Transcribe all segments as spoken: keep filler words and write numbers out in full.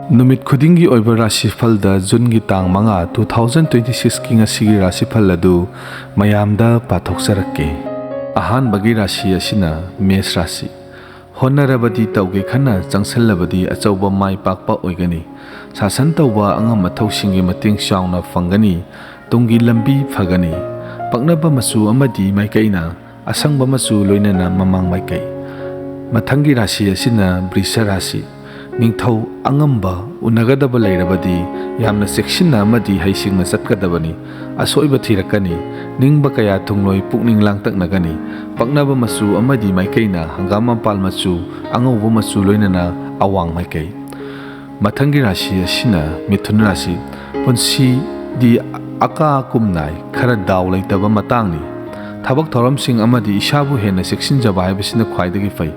ꯅꯨꯃꯤꯠ ꯈꯨꯗꯤꯡꯒꯤ ꯑꯣꯏꯕ ꯔꯥꯁꯤꯐꯜꯗ ꯖꯨꯟꯒꯤ ꯇꯥꯡ ꯃꯉꯥ, two thousand twenty sixꯀꯤ ꯉꯁꯤꯒꯤ ꯔꯥꯁꯤꯐꯜ ꯑꯗꯨ ꯃꯌꯥꯝꯗ ꯄꯥꯊꯣꯛꯆꯔꯛꯀꯦ꯫ ꯑꯍꯥꯟꯕꯒꯤ ꯔꯥꯁꯤ ꯑꯁꯤꯅ ꯃꯦꯁ ꯔꯥꯁꯤ꯫ ꯍꯣꯠꯅꯔꯕꯗꯤ ꯇꯧꯒꯦ ꯈꯟꯅ ꯆꯪꯁꯤꯜꯂꯕꯗꯤ ꯑꯆꯧꯕ ꯃꯥꯏ ꯄꯥꯛꯄ ꯑꯣꯏꯒꯅꯤ꯫ ꯁꯥꯁꯟ ꯇꯧꯕ ꯑꯉꯝ ꯑꯊꯧꯁꯤꯡꯒꯤ ꯃꯇꯦꯡ ꯆꯥꯎꯅ ꯐꯪꯒꯅꯤ꯫ ꯇꯨꯡꯒꯤ ꯂꯝꯕꯤ ꯐꯒꯅꯤ꯫ ꯄꯛꯅꯕ ꯃꯆꯨ ꯑꯃꯗꯤ ꯃꯥꯏꯀꯩꯅ ꯑꯁꯪꯕ ꯃꯆꯨ ꯂꯣꯏꯅꯅ ꯃꯃꯥꯡ ꯃꯥꯏꯀꯩ꯫ ꯃꯊꯪꯒꯤ ꯔꯥꯁꯤ ꯑꯁꯤꯅ ꯕ꯭ꯔꯤꯁ ꯔꯥꯁꯤ꯫ ꯅꯤꯡꯊꯧ ꯑꯉꯝꯕ ꯎꯅꯒꯗꯕ ꯂꯩꯔꯕꯗꯤ ꯌꯥꯝꯅ ꯆꯦꯛꯁꯤꯟꯅ ꯑꯃꯗꯤ ꯍꯩꯁꯤꯡꯅ ꯆꯠꯀꯗꯕꯅꯤ꯫ ꯑꯁꯣꯏꯕ ꯊꯤꯔꯛꯀꯅꯤ꯫ ꯅꯤꯡꯕ ꯀꯌꯥ ꯊꯨꯡꯂꯣꯏ, ꯄꯨꯛꯅꯤꯡ ꯂꯥꯡꯇꯛꯅꯒꯅꯤ꯫ ꯄꯛꯅꯕ ꯃꯆꯨ ꯑꯃꯗꯤ ꯃꯥꯏꯀꯩꯅ ꯍꯪꯒꯥꯝ ꯃꯄꯥꯜ ꯃꯆꯨ, ꯑꯉꯧꯕ ꯃꯆꯨ ꯂꯣꯏꯅꯅ ꯑꯋꯥꯡ ꯃꯥꯏꯀꯩ꯫ ꯃꯊꯪꯒꯤ ꯔꯥꯁꯤ ꯑꯁꯤꯅ ꯃꯤꯊꯨꯟ ꯔꯥꯁꯤ꯫ ꯄꯨꯟꯁꯤꯗꯤ ꯑꯀꯥ ꯑꯀꯨꯝ ꯅꯥꯏ, ꯈꯔ ꯗꯥꯎ ꯂꯩꯇꯕ ꯃꯇꯥꯡꯅꯤ꯫ ꯊꯕꯛ ꯊꯧꯔꯝꯁꯤꯡ ꯑꯃꯗꯤ ꯏꯁꯥꯕꯨ ꯍꯦꯟꯅ ꯆꯦꯛꯁꯤꯟꯖꯕ ꯍꯥꯏꯕꯁꯤꯅ ꯈ꯭ꯋꯥꯏꯗꯒꯤ ꯐꯩ꯫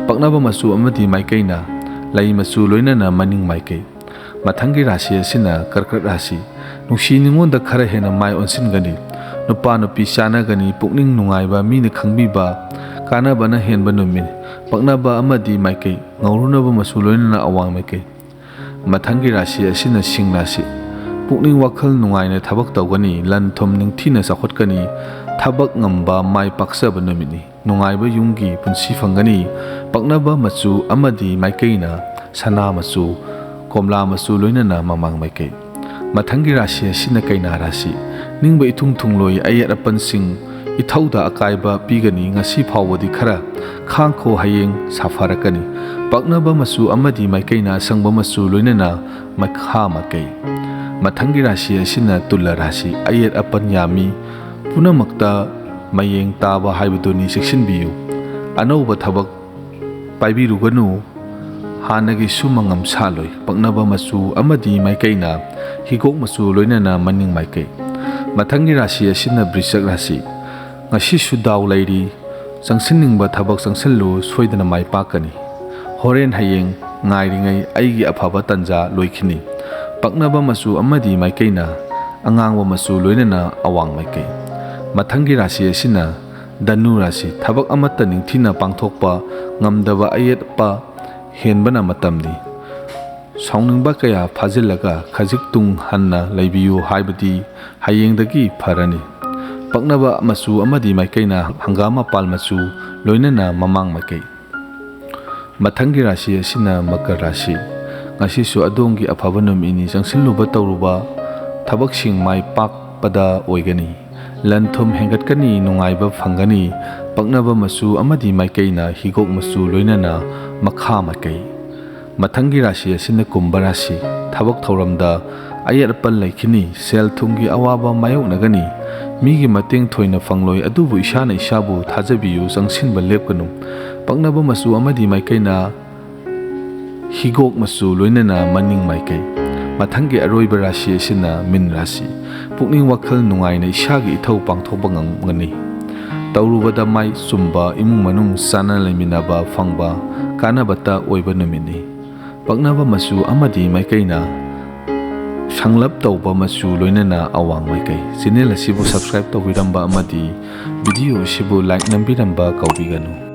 ꯄꯛꯅꯕ ꯃꯆꯨ ꯑꯃꯗꯤ ꯃꯥꯏꯀꯩꯅ ꯂꯩ ꯃꯆꯨ ꯂꯣꯏꯅꯅ ꯃꯅꯤꯡ ꯃꯥꯏꯀꯩ꯫ ꯃꯊꯪꯒꯤ ꯔꯥꯁꯤ ꯑꯁꯤꯅ ꯀꯔꯀꯠ ꯔꯥꯁꯤ꯫ ꯅꯨꯡꯁꯤ ꯅꯨꯡꯉꯣꯟꯗ ꯈꯔ ꯍꯦꯟꯅ ꯃꯥꯏ ꯑꯣꯟꯁꯤꯟꯒꯅꯤ꯫ ꯅꯨꯄꯥ ꯅꯨꯄꯤ ꯆꯥꯟꯅꯒꯅꯤ, ꯄꯨꯛꯅꯤꯡ ꯅꯨꯡꯉꯥꯏꯕ, ꯃꯤꯅ ꯈꯪꯕꯤꯕ, ꯀꯥꯟꯅꯕꯅ ꯍꯦꯟꯕ ꯅꯨꯃꯤꯠ꯫ ꯄꯛꯅꯕ ꯑꯃꯗꯤ ꯃꯥꯏꯀꯩ, ꯉꯧꯔꯨꯅꯕ ꯃꯆꯨ ꯂꯣꯏꯅꯅ ꯑꯋꯥꯡ ꯃꯥꯏꯀꯩ꯫ ꯃꯊꯪꯒꯤ ꯔꯥꯁꯤ ꯑꯁꯤꯅ ꯁꯤꯡ ꯔꯥꯁꯤ꯫ ꯄꯨꯛꯅꯤꯡ ꯋꯥꯈꯜ ꯅꯨꯡꯉꯥꯏꯅ ꯊꯕꯛ ꯇꯧꯒꯅꯤ, ꯂꯟ ꯊꯨꯝ ꯅꯤꯡꯊꯤꯅ ꯆꯥꯎꯈꯠꯀꯅꯤ, ꯊꯕꯛ ꯉꯝꯕ, ꯃꯥꯏ ꯄꯥꯛꯆꯕ ꯅꯨꯃꯤꯠꯅꯤ꯫ ꯅꯨꯡꯉꯥꯏꯕ ꯌꯨꯝꯒꯤ ꯄꯨꯟꯁꯤ ꯐꯪꯒꯅꯤ꯫ ꯄꯛꯅꯕ ꯃꯆꯨ ꯑꯃꯗꯤ ꯃꯥꯏꯀꯩꯅ ꯁꯅꯥ ꯃꯆꯨ, ꯀꯣꯝꯂꯥ ꯃꯆꯨ ꯂꯣꯏꯅꯅ ꯃꯃꯥꯡ ꯃꯥꯏꯀꯩ꯫ ꯃꯊꯪꯒꯤ ꯔꯥꯁꯤ ꯑꯁꯤꯅ ꯀꯩꯅꯥ ꯔꯥꯁꯤ꯫ ꯅꯤꯡꯕ ꯏꯊꯨꯡ ꯊꯨꯡꯂꯣꯏ, ꯑꯌꯦꯠ ꯑꯄꯟꯁꯤꯡ ꯏꯊꯧꯗ ꯑꯀꯥꯏꯕ ꯄꯤꯒꯅꯤ꯫ ꯉꯁꯤ ꯐꯥꯎꯕꯗꯤ ꯈꯔ ꯈꯥꯡꯈꯣ, ꯍꯌꯦꯡ ꯁꯥꯐꯔꯛꯀꯅꯤ꯫ ꯄꯛꯅꯕ ꯃꯆꯨ ꯑꯃꯗꯤ ꯃꯥꯏꯀꯩꯅ ꯑꯁꯪꯕ ꯃꯆꯨ ꯂꯣꯏꯅꯅ ꯃꯈꯥ ꯃꯥꯏꯀꯩ꯫ ꯃꯊꯪꯒꯤ ꯔꯥꯁꯤ ꯑꯁꯤꯅ ꯇꯨꯂꯥ ꯔꯥꯁꯤ꯫ ꯑꯌꯦꯠ ꯑꯄꯟ ꯌꯥꯝꯃꯤ꯫ ꯄꯨꯝꯅꯃꯛꯇ ꯃꯌꯦꯡ ꯇꯥꯕ ꯍꯥꯏꯕꯗꯨꯅꯤ, ꯆꯦꯛꯁꯤꯟꯕꯤꯌꯨ꯫ ꯑꯅꯧꯕ ꯊꯕꯛ ꯄꯥꯏꯕꯤꯔꯨꯒꯅꯨ꯫ ꯍꯥꯟꯅꯒꯤꯁꯨ ꯃꯉꯝ ꯁꯥꯠꯂꯣꯏ꯫ ꯄꯛꯅꯕ ꯃꯆꯨ ꯑꯃꯗꯤ ꯃꯥꯏꯀꯩꯅ ꯍꯤꯒꯣꯛ ꯃꯆꯨ ꯂꯣꯏꯅꯅ ꯃꯅꯤꯡ ꯃꯥꯏꯀꯩ꯫ ꯃꯊꯪꯒꯤ ꯔꯥꯁꯤ ꯑꯁꯤꯅ ꯕ꯭ꯔꯤꯁꯛ ꯔꯥꯁꯤ꯫ ꯉꯁꯤꯁꯨ ꯗꯥꯎ ꯂꯩꯔꯤ꯫ ꯆꯪꯁꯤꯟꯅꯤꯡꯕ ꯊꯕꯛ ꯆꯪꯁꯤꯜꯂꯨ, ꯁꯣꯏꯗꯅ ꯃꯥꯏ ꯄꯥꯛꯀꯅꯤ꯫ ꯍꯣꯔꯦꯟ ꯍꯌꯦꯡ ꯉꯥꯏꯔꯤꯉꯩ ꯑꯩꯒꯤ ꯑꯐꯕ ꯇꯥꯟꯖꯥ ꯂꯣꯏꯈꯤꯅꯤ꯫ ꯄꯛꯅꯕ ꯃꯆꯨ ꯑꯃꯗꯤ ꯃꯥꯏꯀꯩꯅ ꯑꯉꯥꯡꯕ ꯃꯆꯨ ꯂꯣꯏꯅꯅ ꯑꯋꯥꯡ ꯃꯥꯏꯀꯩ꯫ ꯃꯊꯪꯒꯤ ꯔꯥꯁꯤ ꯑꯁꯤꯅ ꯙꯅꯨ ꯔꯥꯁꯤ꯫ ꯊꯕꯛ ꯑꯃꯠꯇ ꯅꯤꯡꯊꯤꯅ ꯄꯥꯡꯊꯣꯛꯄ ꯉꯝꯗꯕ, ꯑꯌꯦꯠꯄ ꯍꯦꯟꯕꯅ ꯃꯇꯝꯅꯤ꯫ ꯁꯥꯎꯅꯤꯡꯕ ꯀꯌꯥ ꯐꯥꯖꯤꯜꯂꯒ ꯈꯖꯤꯛ ꯇꯨꯡ ꯍꯟꯅ ꯂꯩꯕꯤꯌꯨ ꯍꯥꯏꯕꯗꯤ ꯍꯌꯦꯡꯗꯒꯤ ꯐꯔꯅꯤ꯫ ꯄꯛꯅꯕ ꯃꯆꯨ ꯑꯃꯗꯤ ꯃꯥꯏꯀꯩꯅ ꯍꯪꯒꯥꯝ ꯃꯄꯥꯜ ꯃꯆꯨ ꯂꯣꯏꯅꯅ ꯃꯃꯥꯡ ꯃꯥꯏꯀꯩ꯫ ꯃꯊꯪꯒꯤ ꯔꯥꯁꯤ ꯑꯁꯤꯅ ꯃꯀꯔ ꯔꯥꯁꯤ꯫ ꯉꯁꯤꯁꯨ ꯑꯗꯣꯝꯒꯤ ꯑꯐꯕ ꯅꯨꯃꯤꯠꯅꯤ꯫ ꯆꯪꯁꯤꯜꯂꯨꯕ ꯇꯧꯔꯨꯕ ꯊꯕꯛꯁꯤꯡ ꯃꯥꯏ ꯄꯥꯛꯄꯗ ꯑꯣꯏꯒꯅꯤ꯫ ꯂꯟ ꯊꯨꯝ ꯍꯦꯟꯒꯠꯀꯅꯤ, ꯅꯨꯡꯉꯥꯏꯕ ꯐꯪꯒꯅꯤ꯫ ꯄꯛꯅꯕ ꯃꯆꯨ ꯑꯃꯗꯤ ꯃꯥꯏꯀꯩꯅ ꯍꯤꯒꯣꯛ ꯃꯆꯨ ꯂꯣꯏꯅꯅ ꯃꯈꯥ ꯃꯥꯏꯀꯩ꯫ ꯃꯊꯪꯒꯤ ꯔꯥꯁꯤ ꯑꯁꯤꯅ ꯀꯨꯝꯚ ꯔꯥꯁꯤ꯫ ꯊꯕꯛ ꯊꯧꯔꯝꯗ ꯑꯌꯦꯠ ꯑꯄꯟ ꯂꯩꯈꯤꯅꯤ꯫ ꯁꯦꯜ ꯊꯨꯝꯒꯤ ꯑꯋꯥꯕ ꯃꯥꯌꯣꯛꯅꯒꯅꯤ꯫ ꯃꯤꯒꯤ ꯃꯇꯦꯡ ꯊꯣꯏꯅ ꯐꯪꯂꯣꯏ, ꯑꯗꯨꯕꯨ ꯏꯁꯥꯅ ꯏꯁꯥꯕꯨ ꯊꯥꯖꯕꯤꯌꯨ, ꯆꯪꯁꯤꯟꯕ ꯂꯦꯞꯀꯅꯨ꯫ ꯄꯛꯅꯕ ꯃꯆꯨ ꯑꯃꯗꯤ ꯃꯥꯏꯀꯩꯅ ꯍꯤꯒꯣꯛ ꯃꯆꯨ ꯂꯣꯏꯅꯅ ꯃꯅꯤꯡ ꯃꯥꯏꯀꯩ꯫ ꯃꯊꯪꯒꯤ ꯑꯔꯣꯏꯕ ꯔꯥꯁꯤ ꯑꯁꯤꯅ ꯃꯤꯟ ꯔꯥꯁꯤ꯫ ꯄꯨꯛꯅꯤꯡ ꯋꯥꯈꯜ ꯅꯨꯡꯉꯥꯏꯅ ꯏꯁꯥꯒꯤ ꯏꯊꯧ ꯄꯥꯡꯊꯣꯛꯄ ꯉꯝꯒꯅꯤ꯫ ꯇꯧꯔꯨꯕꯗ ꯃꯥꯏ ꯆꯨꯝꯕ, ꯏꯃꯨꯡ ꯃꯅꯨꯡ ꯆꯥꯟꯅ ꯂꯩꯃꯤꯟꯅꯕ ꯐꯪꯕ, ꯀꯥꯟꯅꯕꯇ ꯑꯣꯏꯕ ꯅꯨꯃꯤꯠꯅꯤ꯫ ꯄꯛꯅꯕ ꯃꯆꯨ ꯑꯃꯗꯤ ꯃꯥꯏꯀꯩꯅ ꯁꯪꯂꯞ ꯇꯧꯕ ꯃꯆꯨ ꯂꯣꯏꯅꯅ ꯑꯋꯥꯡ ꯃꯥꯏꯀꯩ꯫ ꯆꯦꯅꯦꯜ ꯑꯁꯤꯕꯨ subscribe ꯇꯧꯕꯤꯔꯝꯕ ꯑꯃꯗꯤ video ꯑꯁꯤꯕꯨ like ꯅꯝꯕꯤꯔꯝꯕ ꯀꯥꯎꯕꯤꯒꯅꯨ꯫